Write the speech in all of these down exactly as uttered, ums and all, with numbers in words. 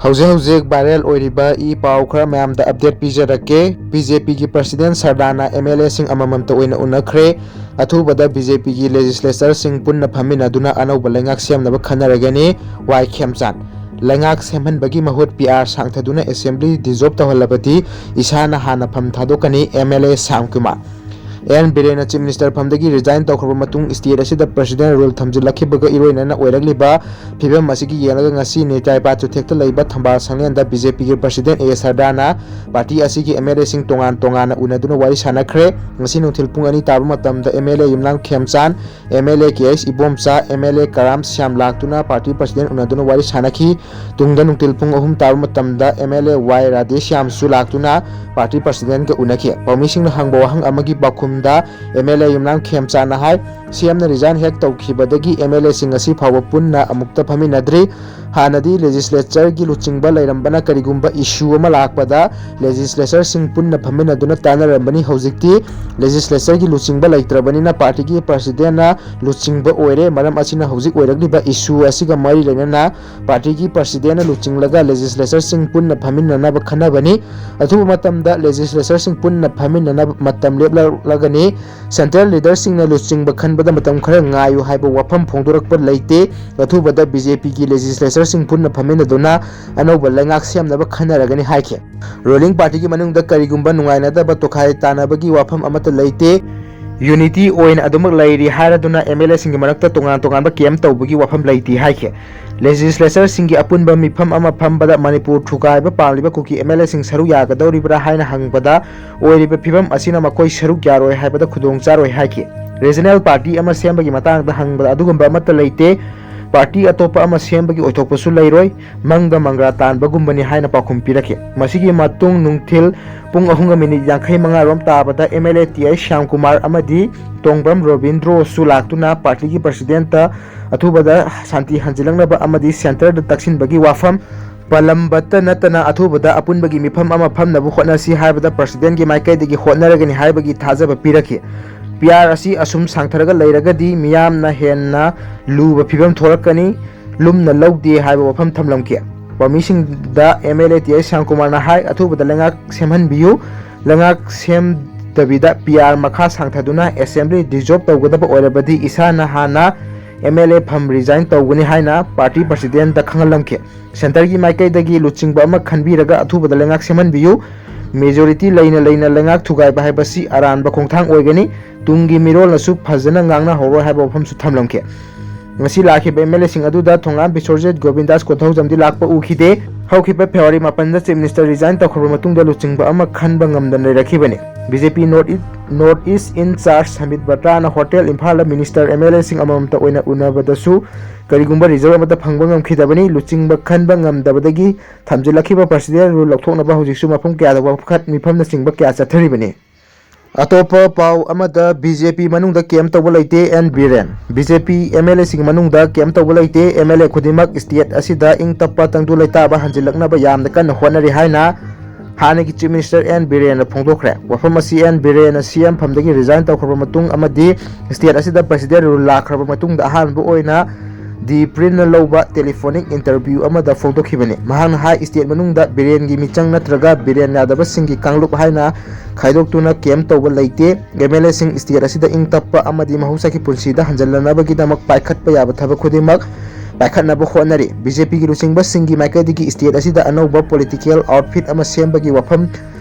ꯍꯧꯖꯤꯛ ꯍꯧꯖꯤꯛ viral ꯑꯣꯏꯔꯤꯕ ꯏ ꯄꯥꯎ ꯈꯔ ꯃꯌꯥꯝꯗ update ꯄꯤꯖꯔꯛꯀꯦ꯫ ꯕꯤ ꯖꯦ ꯄꯤꯒꯤ president ꯁꯔꯗꯥꯅ ꯑꯦꯝ ꯑꯦꯜ ꯑꯦꯁꯤꯡ ꯑꯃꯃꯝꯇ ꯑꯣꯏꯅ ꯎꯅꯈ꯭ꯔꯦ꯫ ꯑꯊꯨꯕꯗ ꯕꯤ ꯖꯦ ꯄꯤꯒꯤ legislatorꯁꯤꯡ ꯄꯨꯟꯅ ꯐꯝꯃꯤꯟꯅꯗꯨꯅ ꯑꯅꯧꯕ ꯂꯩꯉꯥꯛ ꯁꯦꯝꯅꯕ ꯈꯟꯅꯔꯒꯅꯤ꯫ ꯋꯥꯏ ꯈꯦꯝꯆꯥꯟ꯫ ꯂꯩꯉꯥꯛ ꯁꯦꯝꯍꯟꯕꯒꯤ ꯃꯍꯨꯠ ꯄꯤ ꯑꯥꯔ ꯁꯥꯡꯊꯗꯨꯅ assembly dissolve ꯇꯧꯍꯜꯂꯕꯗꯤ ꯏꯁꯥꯅ ꯍꯥꯟꯅ ꯐꯝ ꯊꯥꯗꯣꯛꯀꯅꯤ, M L A Shyam Kumar. N ꯕꯤꯔꯦꯟꯅ Chief Minister ꯐꯝꯗꯒꯤ resign ꯇꯧꯈ꯭ꯔꯕ ꯃꯇꯨꯡ state ꯑꯁꯤꯗ president rule ꯊꯝꯖꯤꯜꯂꯛꯈꯤꯕꯒ ꯏꯔꯣꯏꯅꯅ ꯑꯣꯏꯔꯛꯂꯤꯕ ꯐꯤꯕꯝ ꯑꯁꯤꯒꯤ ꯌꯦꯡꯂꯒ ꯉꯁꯤ ꯅꯦꯇ꯭ꯌꯥꯏ ꯄꯥꯠ ꯆꯨꯊꯦꯛꯇ ꯂꯩꯕ ꯊꯝꯕꯥꯜ ꯁꯪꯂꯦꯟꯗ ꯕꯤ ꯖꯦ ꯄꯤꯒꯤ president ꯑꯦ ꯁꯔꯗꯥꯅ party ꯑꯁꯤꯒꯤ ꯑꯦꯝ ꯑꯦꯜ ꯑꯦꯁꯤꯡ ꯇꯣꯉꯥꯟ ꯇꯣꯉꯥꯟꯅ ꯎꯅꯗꯨꯅ ꯋꯥꯔꯤ ꯁꯥꯟꯅꯈ꯭ꯔꯦ꯫ ꯉꯁꯤ ꯅꯨꯡꯊꯤꯜ ꯄꯨꯡ ꯑꯅꯤ ꯇꯥꯕ ꯃꯇꯝꯗ M L A Yumnam Khemchand, M L A K H Ibomcha, M L A Karam Shyam ꯂꯥꯛꯇꯨꯅ party president ꯎꯅꯗꯨꯅ ꯋꯥꯔꯤ ꯁꯥꯟꯅꯈꯤ꯫ ꯇꯨꯡꯗ ꯅꯨꯡꯊꯤꯜ ꯄꯨꯡ ꯑꯍꯨꯝ ꯇꯥꯕ ꯃꯇꯝꯗ ꯑꯦꯝ ꯑꯦꯜ ꯑꯦ ꯋꯥꯏ ꯔꯥꯙꯦꯁ꯭ꯌꯥꯝꯁꯨ ꯂꯥꯛꯇꯨꯅ party presidentꯒ ꯎꯅꯈꯤ꯫ ꯄꯥꯎꯃꯤꯁꯤꯡꯅ ꯍꯪꯕ ꯋꯥꯍꯪ ꯑꯃꯒꯤ ꯄꯥꯎꯈꯨꯝꯗ ꯑꯦꯝ ꯑꯦꯜ ꯑꯦ ꯌꯨꯝꯅꯥꯝ ꯈꯦꯝꯆꯥꯟꯅ ꯍꯥꯏ, ꯁꯤ ꯑꯦꯝꯅ resign ꯍꯦꯛ ꯇꯧꯈꯤꯕꯗꯒꯤ ꯑꯦꯝ ꯑꯦꯜ ꯑꯦꯁꯤꯡ ꯑꯁꯤ ꯐꯥꯎꯕ ꯄꯨꯟꯅ ꯑꯃꯨꯛꯇ ꯐꯝꯃꯤꯟꯅꯗ꯭ꯔꯤ꯫ ꯍꯥꯟꯅꯗꯤ legislatureꯒꯤ ꯂꯨꯆꯤꯡꯕ ꯂꯩꯔꯝꯕꯅ ꯀꯔꯤꯒꯨꯝꯕ issue ꯑꯃ ꯂꯥꯛꯄꯗ legislatureꯁꯤꯡ ꯄꯨꯟꯅ ꯐꯝꯃꯤꯟꯅꯗꯨꯅ ꯇꯥꯟꯅꯔꯝꯕꯅꯤ꯫ ꯍꯧꯖꯤꯛꯇꯤ legislatureꯒꯤ ꯂꯨꯆꯤꯡꯕ ꯂꯩꯇ꯭ꯔꯕꯅꯤꯅ partyꯒꯤ presidentꯅ ꯂꯨꯆꯤꯡꯕ ꯑꯣꯏꯔꯦ꯫ ꯃꯔꯝ ꯑꯁꯤꯅ ꯍꯧꯖꯤꯛ ꯑꯣꯏꯔꯛꯂꯤꯕ issue ꯑꯁꯤꯒ ꯃꯔꯤ ꯂꯩꯅꯅ partyꯒꯤ presidentꯅ ꯂꯨꯆꯤꯡꯂꯒ legislatureꯁꯤꯡ ꯄꯨꯟꯅ ꯐꯝꯃꯤꯟꯅꯅꯕ ꯈꯟꯅꯕꯅꯤ꯫ ꯑꯊꯨꯕ ꯃꯇꯝꯗ legislatureꯁꯤꯡ ꯄꯨꯟꯅ ꯐꯝꯃꯤꯟꯅꯅꯕ ꯃꯇꯝ ꯂꯦꯞꯂꯛꯂꯒꯅꯤ꯫ Central leaderꯁꯤꯡꯅ ꯂꯨꯆꯤꯡꯕ ꯈꯟꯕꯗ ꯃꯇꯝ ꯈꯔ ꯉꯥꯏꯌꯨ ꯍꯥꯏꯕ ꯋꯥꯐꯝ ꯐꯣꯡꯗꯣꯔꯛꯄ ꯂꯩꯇꯦ꯫ ꯑꯊꯨꯕꯗ ꯕꯤ ꯖꯦ ꯄꯤꯒꯤ legislatureꯁꯤꯡ ꯄꯨꯟꯅ ꯐꯝꯃꯤꯟꯅꯗꯨꯅ ꯑꯅꯧꯕ ꯂꯩꯉꯥꯛ ꯁꯦꯝꯅꯕ ꯈꯟꯅꯔꯒꯅꯤ ꯍꯥꯏꯈꯤ꯫ Ruling partyꯒꯤ ꯃꯅꯨꯡꯗ ꯀꯔꯤꯒꯨꯝꯕ ꯅꯨꯡꯉꯥꯏꯅꯗꯕ ꯇꯣꯈꯥꯏ ꯇꯥꯅꯕꯒꯤ ꯋꯥꯐꯝ ꯑꯃꯠꯇ ꯂꯩꯇꯦ꯫ Unity ꯑꯣꯏꯅ ꯑꯗꯨꯃꯛ ꯂꯩꯔꯤ ꯍꯥꯏꯔꯗꯨꯅ ꯑꯦꯝ ꯑꯦꯜ ꯑꯦꯁꯤꯡꯒꯤ ꯃꯔꯛꯇ ꯇꯣꯉꯥꯟ ꯇꯣꯉꯥꯟꯕ camp ꯇꯧꯕꯒꯤ ꯋꯥꯐꯝ ꯂꯩꯇꯦ ꯍꯥꯏꯈꯤ꯫ Legislatureꯁꯤꯡꯒꯤ ꯑꯄꯨꯟꯕ ꯃꯤꯐꯝ ꯑꯃ ꯐꯝꯕꯗ ꯃꯅꯤꯄꯨꯔ ꯊꯨꯒꯥꯏꯕ ꯄꯥꯝꯂꯤꯕ ꯀꯨꯀꯤ ꯑꯦꯝ ꯑꯦꯜ ꯑꯦꯁꯤꯡ ꯁꯔꯨꯛ ꯌꯥꯒꯗꯧꯔꯤꯕ꯭ꯔꯥ ꯍꯥꯏꯅ ꯍꯪꯕꯗ ꯑꯣꯏꯔꯤꯕ ꯐꯤꯕꯝ ꯑꯁꯤꯅ ꯃꯈꯣꯏ ꯁꯔꯨꯛ ꯌꯥꯔꯣꯏ ꯍꯥꯏꯕꯗ ꯈꯨꯗꯣꯡ ꯆꯥꯔꯣꯏ ꯍꯥꯏꯈꯤ꯫ Regional party ꯑꯃ ꯁꯦꯝꯕꯒꯤ ꯃꯇꯥꯡꯗ ꯍꯪꯕꯗ ꯑꯗꯨꯒꯨꯝꯕ ꯑꯃꯠꯇ ꯂꯩꯇꯦ꯫ Party ꯑꯇꯣꯞꯄ ꯑꯃ ꯁꯦꯝꯕꯒꯤ ꯑꯣꯏꯊꯣꯛꯄꯁꯨ ꯂꯩꯔꯣꯏ꯫ ꯃꯪꯗ ꯃꯪꯒ꯭ꯔꯥ ꯇꯥꯟꯕꯒꯨꯝꯕꯅꯤ ꯍꯥꯏꯅ ꯄꯥꯎꯈꯨꯝ ꯄꯤꯔꯛꯈꯤ꯫ ꯃꯁꯤꯒꯤ ꯃꯇꯨꯡ ꯅꯨꯡꯊꯤꯜ ꯄꯨꯡ ꯑꯍꯨꯝꯒ ꯃꯤꯅꯤꯠ ꯌꯥꯡꯈꯩ ꯃꯉꯥ ꯔꯣꯝ ꯇꯥꯕꯗ ꯑꯦꯝ ꯑꯦꯜ ꯑꯦ ꯇꯤ ꯑꯥꯏ ꯁ꯭ꯌꯥꯝꯀꯨꯃꯥꯔ ꯑꯃꯗꯤ ꯇꯣꯡꯕ꯭ꯔꯝ ꯔꯣꯕꯤꯟꯗ꯭ꯔꯣꯁꯨ ꯂꯥꯛꯇꯨꯅ partyꯒꯤ presidentꯇ ꯑꯊꯨꯕꯗ ꯁꯥꯟꯇꯤ ꯍꯟꯖꯤꯜꯂꯛꯅꯕ ꯑꯃꯗꯤ centreꯗ ꯇꯛꯁꯤꯟꯕꯒꯤ ꯋꯥꯐꯝ ꯄꯜꯂꯝꯕꯇ ꯅꯠꯇꯅ ꯑꯊꯨꯕꯗ ꯑꯄꯨꯟꯕꯒꯤ ꯃꯤꯐꯝ ꯑꯃ ꯐꯝꯅꯕ ꯍꯣꯠꯅꯁꯤ ꯍꯥꯏꯕꯗ presidentꯀꯤ ꯃꯥꯏꯀꯩꯗꯒꯤ ꯍꯣꯠꯅꯔꯒꯅꯤ ꯍꯥꯏꯕꯒꯤ ꯊꯥꯖꯕ ꯄꯤꯔꯛꯈꯤ꯫ ꯄꯤ ꯑꯥꯔ ꯑꯁꯤ ꯑꯁꯨꯝ ꯁꯥꯡꯊꯔꯒ ꯂꯩꯔꯒꯗꯤ ꯃꯤꯌꯥꯝꯅ ꯍꯦꯟꯅ ꯂꯨꯕ ꯐꯤꯕꯝ ꯊꯣꯔꯛꯀꯅꯤ, ꯂꯨꯝꯅ ꯂꯧꯗꯦ ꯍꯥꯏꯕ ꯋꯥꯐꯝ ꯊꯝꯂꯝꯈꯤ꯫ ꯄꯥꯎꯃꯤꯁꯤꯡꯗ M L A T H ꯁ꯭ꯌꯥꯝꯀꯨꯃꯥꯔꯅ ꯍꯥꯏ, ꯑꯊꯨꯕꯗ ꯂꯩꯉꯥꯛ ꯁꯦꯝꯍꯟꯕꯤꯌꯨ, ꯂꯩꯉꯥꯛ ꯁꯦꯝꯗꯕꯤꯗ ꯄꯤ ꯑꯥꯔ ꯃꯈꯥ ꯁꯥꯡꯊꯗꯨꯅ ꯑꯦꯁꯦꯝꯕ꯭ꯂꯤ ꯗꯤꯖꯣꯜꯕ ꯇꯧꯒꯗꯕ ꯑꯣꯏꯔꯕꯗꯤ ꯏꯁꯥꯅ ꯍꯥꯟꯅ ꯑꯦꯝ ꯑꯦꯜ ꯑꯦ ꯐꯝ ꯔꯤꯖꯥꯏꯟ ꯇꯧꯒꯅꯤ ꯍꯥꯏꯅ ꯄꯥꯔꯇꯤ ꯄ꯭ꯔꯁꯤꯗꯦꯟꯠꯇ ꯈꯪꯍꯜꯂꯝꯈꯤ꯫ ꯁꯦꯟꯇꯔꯒꯤ ꯃꯥꯏꯀꯩꯗꯒꯤ ꯂꯨꯆꯤꯡꯕ ꯑꯃ ꯈꯟꯕꯤꯔꯒ ꯑꯊꯨꯕꯗ ꯂꯩꯉꯥꯛ ꯁꯦꯝꯍꯟꯕꯤꯌꯨ, ꯃꯦꯖꯣꯔꯤꯇꯤ ꯂꯩꯅ ꯂꯩꯅ ꯂꯩꯉꯥꯛ ꯊꯨꯒꯥꯏꯕ ꯍꯥꯏꯕꯁꯤ ꯑꯔꯥꯟꯕ ꯈꯣꯡꯊꯥꯡ ꯑꯣꯏꯒꯅꯤ, ꯇꯨꯡꯒꯤ ꯃꯤꯔꯣꯜꯅꯁꯨ ꯐꯖꯅ ꯉꯥꯡꯅꯍꯧꯔꯣꯏ ꯍꯥꯏꯕ ꯋꯥꯐꯝꯁꯨ ꯊꯝꯂꯝꯈꯤ꯫ ꯉꯁꯤ ꯂꯥꯛꯈꯤꯕ ꯑꯦꯝ ꯑꯦꯜ ꯑꯦꯁꯤꯡ ꯑꯗꯨꯗ ꯊꯣꯉꯥꯝ ꯕꯤꯁ꯭ꯋꯖꯤꯠ, ꯒꯣꯕꯤꯟꯗꯥꯁ ꯀꯣꯟꯊꯧꯖꯝꯗꯤ ꯂꯥꯛꯄ ꯎꯈꯤꯗꯦ꯫ ꯍꯧꯈꯤꯕ ꯐꯦꯕ꯭ꯔꯨꯋꯥꯔꯤ ꯃꯥꯄꯟꯗ ꯆꯤꯐ ꯃꯤꯅꯤꯁꯇꯔ ꯔꯤꯖꯥꯏꯟ ꯇꯧꯈ꯭ꯔꯕ ꯃꯇꯨꯡꯗ ꯂꯨꯆꯤꯡꯕ ꯑꯃ ꯈꯟꯕ ꯉꯝꯗꯅ ꯂꯩꯔꯛꯈꯤꯕꯅꯤ꯫ ꯕꯤ ꯖꯦ ꯄꯤ ꯅꯣꯔꯠ ꯏꯁ, ꯅꯣꯔꯠ ꯏꯁ ꯏꯟ ꯆꯥꯔꯖ ꯁꯃꯤꯠ ꯕꯇ꯭ꯔꯥꯅ ꯍꯣꯇꯦꯜ ꯏꯝꯐꯥꯜꯗ ꯃꯤꯅꯤꯁꯇꯔ ꯑꯦꯝ ꯑꯦꯜ ꯑꯦꯁꯤꯡ ꯑꯃꯃꯝꯇ ꯑꯣꯏꯅ ꯎꯅꯕꯗꯁꯨ ꯀꯔꯤꯒꯨꯝꯕ ꯔꯤꯖꯜ ꯑꯃꯠꯇ ꯐꯪꯕ ꯉꯝꯈꯤꯗꯕꯅꯤ꯫ ꯂꯨꯆꯤꯡꯕ ꯈꯟꯕ ꯉꯝꯗꯕꯗꯒꯤ ꯊꯝꯖꯤꯜꯂꯛꯈꯤꯕ ꯄ꯭ꯔꯁꯤꯗꯦꯟ ꯔꯨꯜ ꯂꯧꯊꯣꯛꯅꯕ ꯍꯧꯖꯤꯛꯁꯨ ꯃꯐꯝ ꯀꯌꯥꯗ ꯋꯥꯀꯠ ꯃꯤꯐꯝꯅꯆꯤꯡꯕ ꯀꯌꯥ ꯆꯠꯊꯔꯤꯕꯅꯤ꯫ ꯑꯇꯣꯞꯄ ꯄꯥꯎ ꯑꯃꯗ, ꯕꯤ ꯖꯦ ꯄꯤ ꯃꯅꯨꯡꯗ ꯀꯦꯝ ꯇꯧꯕ ꯂꯩꯇꯦ, N Biren. B J P M L ꯑꯦꯁꯤꯡ ꯃꯅꯨꯡꯗ ꯀꯦꯝ ꯇꯧꯕ ꯂꯩꯇꯦ, ꯑꯦꯝ ꯑꯦꯜ ꯑꯦ ꯈꯨꯗꯤꯡꯃꯛ ꯁ꯭ꯇꯦꯠ ꯑꯁꯤꯗ ꯏꯪ ꯇꯞꯄ ꯇꯪꯗꯨ ꯂꯩꯇꯥꯕ ꯍꯟꯖꯤꯜꯂꯛꯅꯕ ꯌꯥꯝꯅ ꯀꯟꯅ ꯍꯣꯠꯅꯔꯤ ꯍꯥꯏꯅ ꯍꯥꯟꯅꯒꯤ ꯆꯤꯐ ꯃꯤꯅꯤꯁꯇꯔ ꯑꯦꯟ ꯕꯤꯔꯦꯟꯅ ꯐꯣꯡꯗꯣꯛꯈ꯭ꯔꯦ꯫ ꯋꯥꯐꯝ ꯑꯁꯤ ꯑꯦꯟ ꯕꯤꯔꯦꯟꯅ ꯁꯤ ꯑꯦꯝ ꯐꯝꯗꯒꯤ ꯔꯤꯖꯥꯏꯟ ꯇꯧꯈ꯭ꯔꯕ ꯃꯇꯨꯡ ꯑꯃꯗꯤ ꯁ꯭ꯇꯦꯠ ꯑꯁꯤꯗ ꯄ꯭ꯔꯁꯤꯗꯦꯟ ꯔꯨꯜ ꯂꯥꯛꯈ꯭ꯔꯕ ꯃꯇꯨꯡꯗ ꯑꯍꯥꯟꯕ ꯑꯣꯏꯅ ꯗꯤ ꯄ꯭ꯔꯤꯟꯅ ꯂꯧꯕ ꯇꯦꯂꯤꯐꯣꯅꯤꯛ ꯏꯟꯇꯔꯚ꯭ꯌꯨ ꯑꯃꯗ ꯐꯣꯡꯗꯣꯛꯈꯤꯕꯅꯤ꯫ ꯃꯍꯥꯛꯅ ꯍꯥꯏ, ꯁ꯭ꯇꯦꯠ ꯃꯅꯨꯡꯗ ꯕꯤꯔꯦꯟꯒꯤ ꯃꯤꯆꯪ ꯅꯠꯇ꯭ꯔꯒ ꯕꯤꯔꯦꯟ ꯌꯥꯗꯕꯁꯤꯡꯒꯤ ꯀꯥꯡꯂꯨꯞ ꯍꯥꯏꯅ ꯈꯥꯏꯗꯣꯛꯇꯨꯅ ꯀꯦꯝ ꯇꯧꯕ ꯂꯩꯇꯦ꯫ ꯑꯦꯝ ꯑꯦꯜ ꯑꯦꯁꯤꯡ ꯁ꯭ꯇꯦꯠ ꯑꯁꯤꯗ ꯏꯪ ꯇꯞꯄ ꯑꯃꯗꯤ ꯃꯍꯧꯁꯥꯒꯤ ꯄꯨꯟꯁꯤꯗ ꯍꯟꯖꯤꯜꯂꯅꯕꯒꯤꯗꯃꯛ ꯄꯥꯏꯈꯠꯄ ꯌꯥꯕ ꯊꯕꯛ ꯈꯨꯗꯤꯡꯃꯛ ꯄꯥꯏꯈꯠꯅꯕ ꯍꯣꯠꯅꯔꯤ꯫ ꯕꯤ ꯖꯦ ꯄꯤꯒꯤ ꯂꯨꯆꯤꯡꯕꯁꯤꯡꯒꯤ ꯃꯥꯏꯀꯩꯗꯒꯤ ꯁ꯭ꯇꯦꯠ ꯑꯁꯤꯗ ꯑꯅꯧꯕ ꯄꯣꯂꯤꯇꯤꯀꯦꯜ ꯑꯥꯎꯠꯐꯤꯠ ꯑꯃ ꯁꯦꯝꯕꯒꯤ ꯋꯥꯐꯝ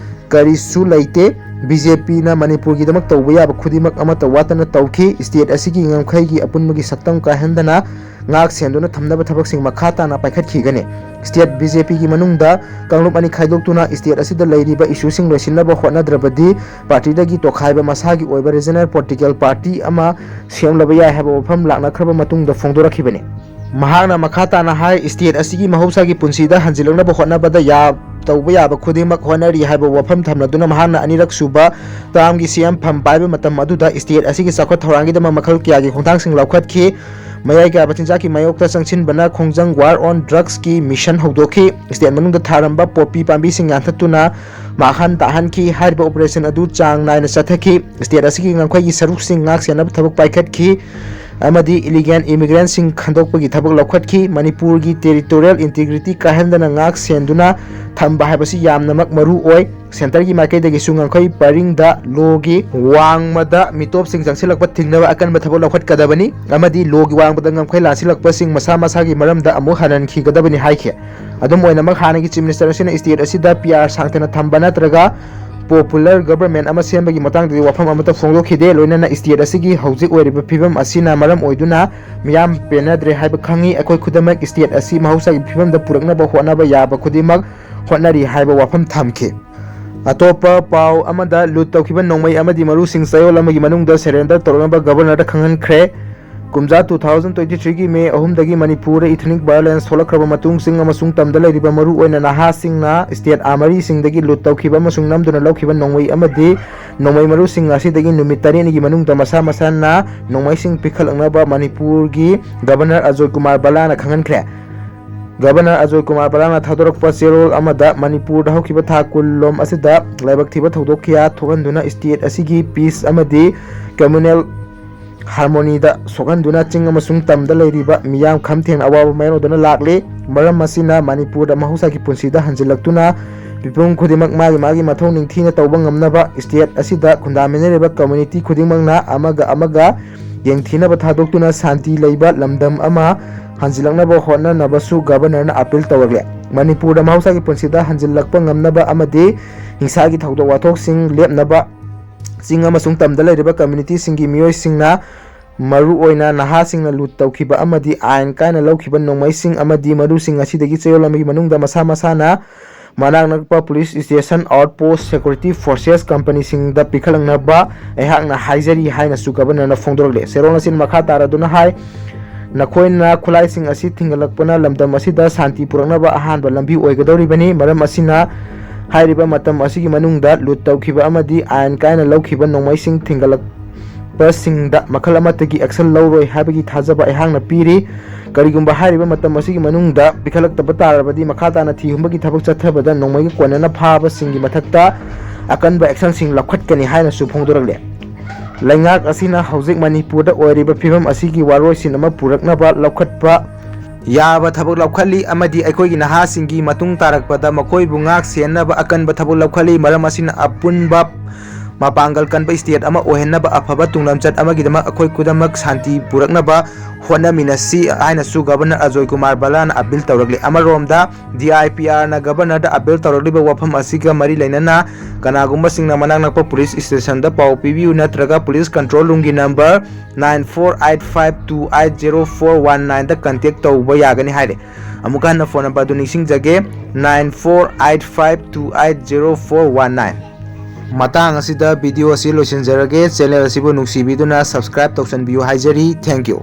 ꯀꯔꯤꯁꯨ ꯂꯩꯇꯦ꯫ ꯕꯤ ꯖꯦ ꯄꯤꯅ ꯃꯅꯤꯄꯨꯔꯒꯤꯗꯃꯛ ꯇꯧꯕ ꯌꯥꯕ ꯈꯨꯗꯤꯡꯃꯛ ꯑꯃꯠꯇ ꯋꯥꯠꯇꯅ ꯇꯧꯈꯤ꯫ ꯁ꯭ꯇꯦꯠ ꯑꯁꯤꯒꯤ ꯉꯝꯈꯩꯒꯤ ꯑꯄꯨꯟꯕꯒꯤ ꯁꯛꯇꯝ ꯀꯥꯏꯍꯟꯗꯅ ꯉꯥꯛ ꯁꯦꯟꯗꯨꯅ ꯊꯝꯅꯕ ꯊꯕꯛꯁꯤꯡ ꯃꯈꯥ ꯇꯥꯅ ꯄꯥꯏꯈꯠꯈꯤꯒꯅꯤ꯫ ꯁ꯭ꯇꯦꯠ ꯕꯤ ꯖꯦ ꯄꯤꯒꯤ ꯃꯅꯨꯡꯗ ꯀꯥꯡꯂꯨꯞ ꯑꯅꯤ ꯈꯥꯏꯗꯣꯛꯇꯨꯅ ꯁ꯭ꯇꯦꯠ ꯑꯁꯤꯗ ꯂꯩꯔꯤꯕ ꯏꯁꯨꯁꯤꯡ ꯂꯣꯏꯁꯤꯟꯅꯕ ꯍꯣꯠꯅꯗ꯭ꯔꯕꯗꯤ ꯄꯥꯔꯇꯤꯗꯒꯤ ꯇꯣꯈꯥꯏꯕ ꯃꯁꯥꯒꯤ ꯑꯣꯏꯕ ꯔꯤꯖꯅꯦꯜ ꯄꯣꯂꯤꯇꯤꯀꯦꯜ ꯄꯥꯔꯇꯤ ꯑꯃ ꯁꯦꯝꯂꯕ ꯌꯥꯏ ꯍꯥꯏꯕ ꯋꯥꯐꯝ ꯂꯥꯛꯅꯈ꯭ꯔꯕ ꯃꯇꯨꯡꯗ ꯐꯣꯡꯗꯣꯔꯛꯈꯤꯕꯅꯤ꯫ ꯃꯍꯥꯛꯅ ꯃꯈꯥ ꯇꯥꯅ ꯍꯥꯏ, ꯁ꯭ꯇꯦꯠ ꯑꯁꯤꯒꯤ ꯃꯍꯧꯁꯥꯒꯤ ꯄꯨꯟꯁꯤꯗ ꯍꯟꯖꯤꯜꯂꯛꯅꯕ ꯍꯣꯠꯅꯕꯗ ꯌꯥ-, ꯇꯧꯕ ꯌꯥꯕ ꯈꯨꯗꯤꯡꯃꯛ ꯍꯣꯠꯅꯔꯤ ꯍꯥꯏꯕ ꯋꯥꯐꯝ ꯊꯝꯂꯗꯨꯅ ꯃꯍꯥꯛꯅ ꯑꯅꯤꯔꯛ ꯁꯨꯕ ꯇꯥꯔꯝꯒꯤ ꯁꯤ ꯑꯦꯝ ꯐꯝ ꯄꯥꯏꯕ ꯃꯇꯝ ꯑꯗꯨꯗ ꯁ꯭ꯇꯦꯠ ꯑꯁꯤꯒꯤ ꯆꯥꯎꯈꯠ ꯊꯧꯔꯥꯡꯒꯤꯗꯃꯛ ꯃꯈꯜ ꯀꯌꯥꯒꯤ ꯈꯣꯡꯊꯥꯡꯁꯤꯡ ꯂꯧꯈꯠꯈꯤ꯫ ꯃꯌꯥꯏ ꯀꯥꯕ ꯆꯤꯟꯖꯥꯛꯀꯤ ꯃꯥꯌꯣꯛꯇ ꯆꯪꯁꯤꯟꯕꯅ ꯈꯣꯡꯖꯪ ꯋꯥꯔ ꯑꯣꯟ ꯗ꯭ꯔꯒꯁꯀꯤ ꯃꯤꯁꯟ ꯍꯧꯗꯣꯛꯈꯤ꯫ ꯁ꯭ꯇꯦꯠ ꯃꯅꯨꯡꯗ ꯊꯥꯔꯝꯕ ꯄꯣꯄꯤ ꯄꯥꯝꯕꯤꯁꯤꯡ ꯌꯥꯟꯊꯠꯇꯨꯅ ꯃꯥꯡꯍꯟ ꯇꯥꯛꯍꯟꯈꯤ꯫ ꯍꯥꯏꯔꯤꯕ ꯑꯣꯄꯔꯦꯁꯟ ꯑꯗꯨ ꯆꯥꯡ ꯅꯥꯏꯅ ꯆꯠꯊꯈꯤ꯫ ꯁ꯭ꯇꯦꯠ ꯑꯁꯤꯒꯤ ꯉꯝꯈꯩꯒꯤ ꯁꯔꯨꯛꯁꯤꯡ ꯉꯥꯛ ꯁꯦꯟꯅꯕ ꯊꯕꯛ ꯄꯥꯏꯈꯠꯈꯤ꯫ ꯑꯃꯗꯤ ꯏꯂꯤꯒꯦꯜ ꯏꯃꯤꯒ꯭ꯔꯦꯟꯁꯤꯡ ꯈꯟꯗꯣꯛꯄꯒꯤ ꯊꯕꯛ ꯂꯧꯈꯠꯈꯤ꯫ ꯃꯅꯤꯄꯨꯔꯒꯤ ꯇꯦꯔꯤꯇꯣꯔꯤꯌꯦꯜ ꯏꯟꯇꯤꯒ꯭ꯔꯤꯇꯤ ꯀꯥꯏꯍꯟꯗꯅ ꯉꯥꯛ ꯁꯦꯟꯗꯨꯅ ꯊꯝꯕ ꯍꯥꯏꯕꯁꯤ ꯌꯥꯝꯅꯃꯛ ꯃꯔꯨ ꯑꯣꯏ꯫ ꯁꯦꯟꯇꯔꯒꯤ ꯃꯥꯏꯀꯩꯗꯒꯤꯁꯨ ꯉꯝꯈꯩ ꯄꯔꯤꯡꯗ ꯂꯣꯒꯤ ꯋꯥꯡꯃꯗ ꯃꯤꯇꯣꯞꯁꯤꯡ ꯆꯪꯁꯤꯜꯂꯛꯄ ꯊꯤꯡꯅꯕ ꯑꯀꯟꯕ ꯊꯕꯛ ꯂꯧꯈꯠꯀꯗꯕꯅꯤ ꯑꯃꯗꯤ ꯂꯣꯒꯤ ꯋꯥꯡꯃꯗ ꯉꯝꯈꯩ ꯂꯥꯟꯁꯤꯜꯂꯛꯄꯁꯤꯡ ꯃꯁꯥ ꯃꯁꯥꯒꯤ ꯃꯔꯝꯗ ꯑꯃꯨꯛ ꯍꯟꯍꯟꯈꯤꯒꯗꯕꯅꯤ ꯍꯥꯏꯈꯤ꯫ ꯑꯗꯨꯝ ꯑꯣꯏꯅꯃꯛ, ꯍꯥꯟꯅꯒꯤ ꯆꯤꯐ ꯃꯤꯅꯤꯁꯇꯔ ꯑꯁꯤꯅ ꯁ꯭ꯇꯦꯠ ꯑꯁꯤꯗ ꯄꯤ ꯑꯥꯔ ꯁꯥꯡꯊꯅ ꯊꯝꯕ ꯅꯠꯇ꯭ꯔꯒ ꯄꯣꯄꯨꯂꯔ ꯒꯕꯔꯃꯦꯟ ꯑꯃ ꯁꯦꯝꯕꯒꯤ ꯃꯇꯥꯡꯗꯗꯤ ꯋꯥꯐꯝ ꯑꯃꯠꯇ ꯐꯣꯡꯗꯣꯛꯈꯤꯗꯦ꯫ ꯂꯣꯏꯅꯅ ꯁ꯭ꯇꯦꯠ ꯑꯁꯤꯒꯤ ꯍꯧꯖꯤꯛ ꯑꯣꯏꯔꯤꯕ ꯐꯤꯕꯝ ꯑꯁꯤꯅ ꯃꯔꯝ ꯑꯣꯏꯗꯨꯅ ꯃꯤꯌꯥꯝ ꯄꯦꯟꯅꯗ꯭ꯔꯦ ꯍꯥꯏꯕ ꯈꯪꯉꯤ꯫ ꯑꯩꯈꯣꯏ ꯈꯨꯗꯤꯡꯃꯛ ꯁ꯭ꯇꯦꯠ ꯑꯁꯤ ꯃꯍꯧꯁꯥꯒꯤ ꯐꯤꯕꯝꯗ ꯄꯨꯔꯛꯅꯕ ꯍꯣꯠꯅꯕ ꯌꯥꯕ ꯈꯨꯗꯤꯡꯃꯛ ꯍꯣꯠꯅꯔꯤ ꯍꯥꯏꯕ ꯋꯥꯐꯝ ꯊꯝꯈꯤ꯫ ꯑꯇꯣꯞꯄ ꯄꯥꯎ ꯑꯃꯗ, ꯂꯨꯠ ꯇꯧꯈꯤꯕ ꯅꯣꯡꯃꯩ ꯑꯃꯗꯤ ꯃꯔꯨꯁꯤꯡ ꯆꯌꯣꯜ ꯑꯃꯒꯤ ꯃꯅꯨꯡꯗ ꯁꯔꯦꯟꯗꯔ ꯇꯧꯔꯛꯅꯕ ꯒꯕꯔꯅꯔꯗ ꯈꯪꯍꯟꯈ꯭ꯔꯦ꯫ ꯀꯨꯝꯖꯥ two thousand twenty three ꯒꯤ ꯃꯦ ꯑꯍꯨꯝꯗꯒꯤ ꯃꯅꯤꯄꯨꯔꯗ ꯏꯊꯅꯤꯛ ꯚꯥꯏꯑꯣꯂꯦꯟꯁ ꯊꯣꯛꯂꯛꯈ꯭ꯔꯕ ꯃꯇꯨꯡ ꯆꯤꯡ ꯑꯃꯁꯨꯡ ꯇꯝꯗ ꯂꯩꯔꯤꯕ ꯃꯔꯨ ꯑꯣꯏꯅ ꯅꯍꯥꯁꯤꯡꯅ ꯁ꯭ꯇꯦꯠ ꯑꯃꯔꯤꯁꯤꯡꯗꯒꯤ ꯂꯨꯠ ꯇꯧꯈꯤꯕ ꯑꯃꯁꯨꯡ ꯅꯝꯗꯨꯅ ꯂꯧꯈꯤꯕ ꯅꯣꯡꯃꯩ ꯑꯃꯗꯤ ꯅꯣꯡꯃꯩ ꯃꯔꯨꯁꯤꯡ ꯑꯁꯤꯗꯒꯤ ꯅꯨꯃꯤꯠ ꯇꯔꯦꯠꯅꯤꯒꯤ ꯃꯅꯨꯡꯗ ꯃꯁꯥ ꯃꯁꯥꯅ ꯅꯣꯡꯃꯩꯁꯤꯡ ꯄꯤꯈꯠꯂꯛꯅꯕ ꯃꯅꯤꯄꯨꯔꯒꯤ ꯒꯕꯔꯅꯔ ꯑꯖꯣꯏ ꯀꯨꯃꯥꯔ ꯕꯂꯥꯅ ꯈꯪꯍꯟꯈ꯭ꯔꯦ꯫ ꯒꯕꯔꯅꯔ ꯑꯖꯣꯏ ꯀꯨꯃꯥꯔ ꯕꯂꯥꯅ ꯊꯥꯗꯣꯔꯛꯄ ꯆꯦꯔꯣꯜ ꯑꯃꯗ, ꯃꯅꯤꯄꯨꯔꯗ ꯍꯧꯈꯤꯕ ꯊꯥ ꯀꯨꯟ ꯂꯣꯝ ꯑꯁꯤꯗ ꯂꯥꯏꯕꯛ ꯊꯤꯕ ꯊꯧꯗꯣꯛ ꯀꯌꯥ ꯊꯣꯛꯍꯟꯗꯨꯅ ꯁ꯭ꯇꯦꯠ ꯑꯁꯤꯒꯤ ꯄꯤꯁ ꯑꯃꯗꯤ ꯀꯝꯃ꯭ꯌꯨꯅꯦꯜ ꯍꯥꯔꯃꯣꯅꯤꯗ ꯁꯣꯛꯍꯟꯗꯨꯅ ꯆꯤꯡ ꯑꯃꯁꯨꯡ ꯇꯝꯗ ꯂꯩꯔꯤꯕ ꯃꯤꯌꯥꯝ ꯈꯝ ꯊꯦꯡꯅ ꯑꯋꯥꯕ ꯃꯥꯌꯣꯛꯅꯗꯨꯅ ꯂꯥꯛꯂꯤ꯫ ꯃꯔꯝ ꯑꯁꯤꯅ ꯃꯅꯤꯄꯨꯔꯗ ꯃꯍꯧꯁꯥꯒꯤ ꯄꯨꯟꯁꯤꯗ ꯍꯟꯖꯤꯜꯂꯛꯇꯨꯅ ꯃꯤꯄꯨꯝ ꯈꯨꯗꯤꯡꯃꯛ ꯃꯥꯒꯤ ꯃꯥꯒꯤ ꯃꯊꯧ ꯅꯤꯡꯊꯤꯅ ꯇꯧꯕ ꯉꯝꯅꯕ, ꯁ꯭ꯇꯦꯠ ꯑꯁꯤꯗ ꯈꯨꯟꯗꯥꯃꯤꯟꯅꯔꯤꯕ ꯀꯝꯃ꯭ꯌꯨꯅꯤꯇꯤ ꯈꯨꯗꯤꯡꯃꯛꯅ ꯑꯃꯒ ꯑꯃꯒ ꯌꯦꯡꯊꯤꯅꯕ ꯊꯥꯗꯣꯛꯇꯨꯅ ꯁꯥꯟꯇꯤ ꯂꯩꯕ ꯂꯝꯗꯝ ꯑꯃ ꯍꯟꯖꯤꯜꯂꯛꯅꯕ ꯍꯣꯠꯅꯅꯕꯁꯨ ꯒꯕꯔꯅꯔꯅ ꯑꯄꯤꯜ ꯇꯧꯔꯛꯂꯦ꯫ ꯃꯅꯤꯄꯨꯔꯗ ꯃꯍꯧꯁꯥꯒꯤ ꯄꯨꯟꯁꯤꯗ ꯍꯟꯖꯤꯜꯂꯛꯄ ꯉꯝꯅꯕ ꯑꯃꯗꯤ ꯍꯤꯡꯁꯥꯒꯤ ꯊꯧꯗꯣꯛ ꯋꯥꯊꯣꯛꯁꯤꯡ ꯂꯦꯞꯅꯕ ꯆꯤꯡ ꯑꯃꯁꯨꯡ ꯇꯝꯗ ꯂꯩꯔꯤꯕ ꯀꯝꯃ꯭ꯌꯨꯅꯤꯇꯤꯁꯤꯡꯒꯤ ꯃꯤꯑꯣꯏꯁꯤꯡꯅ, ꯃꯔꯨꯑꯣꯏꯅ ꯅꯍꯥꯁꯤꯡꯅ ꯂꯨꯠ ꯇꯧꯈꯤꯕ ꯑꯃꯗꯤ ꯑꯥꯏꯟ ꯀꯥꯏꯅ ꯂꯧꯈꯤꯕ ꯅꯣꯡꯃꯩꯁꯤꯡ ꯑꯃꯗꯤ ꯃꯔꯨꯁꯤꯡ ꯑꯁꯤꯗꯒꯤ ꯆꯌꯣꯜ ꯑꯃꯒꯤ ꯃꯅꯨꯡꯗ ꯃꯁꯥ ꯃꯁꯥꯅ ꯃꯅꯥꯛ ꯅꯛꯄ ꯄꯨꯂꯤꯁ ꯁ꯭ꯇꯦꯁꯟ, ꯑꯥꯎꯠ ꯄꯣꯁ, ꯁꯦꯀ꯭ꯌꯨꯔꯤꯇꯤ ꯐꯣꯔꯁꯦꯁ ꯀꯝꯄꯅꯤꯁꯤꯡꯗ ꯄꯤꯈꯠꯂꯛꯅꯕ ꯑꯩꯍꯥꯛꯅ ꯍꯥꯏꯖꯔꯤ ꯍꯥꯏꯅꯁꯨ ꯒꯕꯔꯅꯔꯅ ꯐꯣꯡꯗꯣꯔꯛꯂꯦ꯫ ꯆꯦꯔꯣꯜ ꯑꯁꯤꯅ ꯃꯈꯥ ꯇꯥꯔꯗꯨꯅ ꯍꯥꯏ, ꯅꯈꯣꯏꯅ ꯈꯨꯠꯂꯥꯏꯁꯤꯡ ꯑꯁꯤ ꯊꯤꯡꯒꯠꯂꯛꯄꯅ ꯂꯝꯗꯝ ꯑꯁꯤꯗ ꯁꯥꯟꯇꯤ ꯄꯨꯔꯛꯅꯕ ꯑꯍꯥꯟꯕ ꯂꯝꯕꯤ ꯑꯣꯏꯒꯗꯧꯔꯤꯕꯅꯤ꯫ ꯃꯔꯝ ꯑꯁꯤꯅ ꯍꯥꯏꯔꯤꯕ ꯃꯇꯝ ꯑꯁꯤꯒꯤ ꯃꯅꯨꯡꯗ ꯂꯨꯠ ꯇꯧꯈꯤꯕ ꯑꯃꯗꯤ ꯑꯥꯏꯟ ꯀꯥꯏꯅ ꯂꯧꯈꯤꯕ ꯅꯣꯡꯃꯩꯁꯤꯡ ꯊꯤꯡꯒꯠꯂꯛꯄꯁꯤꯡꯗ ꯃꯈꯜ ꯑꯃꯠꯇꯒꯤ ꯑꯦꯛꯁꯟ ꯂꯧꯔꯣꯏ ꯍꯥꯏꯕꯒꯤ ꯊꯥꯖꯕ ꯑꯩꯍꯥꯛꯅ ꯄꯤꯔꯤ꯫ ꯀꯔꯤꯒꯨꯝꯕ ꯍꯥꯏꯔꯤꯕ ꯃꯇꯝ ꯑꯁꯤꯒꯤ ꯃꯅꯨꯡꯗ ꯄꯤꯈꯠꯂꯛꯇꯕ ꯇꯥꯔꯕꯗꯤ ꯃꯈꯥ ꯇꯥꯅ ꯊꯤ ꯍꯨꯝꯕꯒꯤ ꯊꯕꯛ ꯆꯠꯊꯕꯗ ꯅꯣꯡꯃꯩꯒ ꯀꯣꯟꯅꯅ ꯐꯥꯕꯁꯤꯡꯒꯤ ꯃꯊꯛꯇ ꯑꯀꯟꯕ ꯑꯦꯛꯁꯟꯁꯤꯡ ꯂꯧꯈꯠꯀꯅꯤ ꯍꯥꯏꯅꯁꯨ ꯐꯣꯡꯗꯣꯔꯛꯂꯦ꯫ ꯂꯩꯉꯥꯛ ꯑꯁꯤꯅ ꯍꯧꯖꯤꯛ ꯃꯅꯤꯄꯨꯔꯗ ꯑꯣꯏꯔꯤꯕ ꯐꯤꯕꯝ ꯑꯁꯤꯒꯤ ꯋꯥꯔꯣꯏꯁꯤꯟ ꯑꯃ ꯄꯨꯔꯛꯅꯕ ꯂꯧꯈꯠꯄ ꯌꯥꯕ ꯊꯕꯛ ꯂꯧꯈꯠꯂꯤ ꯑꯃꯗꯤ ꯑꯩꯈꯣꯏꯒꯤ ꯅꯍꯥꯁꯤꯡꯒꯤ ꯃꯇꯨꯡ ꯇꯥꯔꯛꯄꯗ ꯃꯈꯣꯏꯕꯨ ꯉꯥꯛ ꯁꯦꯟꯅꯕ ꯑꯀꯟꯕ ꯊꯕꯛ ꯂꯧꯈꯠꯂꯤ꯫ ꯃꯔꯝ ꯑꯁꯤꯅ ꯑꯄꯨꯟꯕ ꯃꯄꯥꯡꯒꯜ ꯀꯟꯕ state ꯑꯃ ꯑꯣꯏꯍꯟꯅꯕ ꯑꯐꯕ ꯇꯨꯡꯂꯝꯆꯠ ꯑꯃꯒꯤꯗꯃꯛ ꯑꯩꯈꯣꯏ ꯈꯨꯗꯤꯡꯃꯛ ꯁꯥꯟꯇꯤ ꯄꯨꯔꯛꯅꯕ ꯍꯣꯠꯅꯃꯤꯟꯅꯁꯤ ꯍꯥꯏꯅꯁꯨ Governor ꯑꯖꯣꯏ ꯀꯨꯃꯥꯔ ꯕꯂꯥꯅ appeal ꯇꯧꯔꯛꯂꯤ꯫ ꯑꯃꯔꯣꯝꯗ, D I P Rꯅ Governorꯗ appeal ꯇꯧꯔꯛꯂꯤꯕ ꯋꯥꯐꯝ ꯑꯁꯤꯒ ꯃꯔꯤ ꯂꯩꯅꯅ ꯀꯅꯥꯒꯨꯝꯕꯁꯤꯡꯅ ꯃꯅꯥꯛ ꯅꯛꯄ police stationꯗ ꯄꯥꯎ ꯄꯤꯕꯤꯌꯨ ꯅꯠꯇ꯭ꯔꯒ police control roomꯒꯤ number nine four eight five two eight zero four one nineꯗ contact ꯇꯧꯕ ꯌꯥꯒꯅꯤ ꯍꯥꯏꯔꯦ꯫ ꯑꯃꯨꯛꯀ ꯍꯟꯅ phone number ꯑꯗꯨ ꯅꯤꯡꯁꯤꯡꯖꯒꯦ, nine four eight five two eight zero four one nine꯫ ꯃꯇꯥꯡ ꯑꯁꯤꯗ video ꯑꯁꯤ ꯂꯣꯏꯁꯤꯟꯖꯔꯒꯦ꯫ Channel ꯑꯁꯤꯕꯨ ꯅꯨꯡꯁꯤꯕꯤꯗꯨꯅ subscribe ꯇꯧꯁꯟꯕꯤꯌꯨ ꯍꯥꯏꯖꯔꯤ꯫ Thank you꯫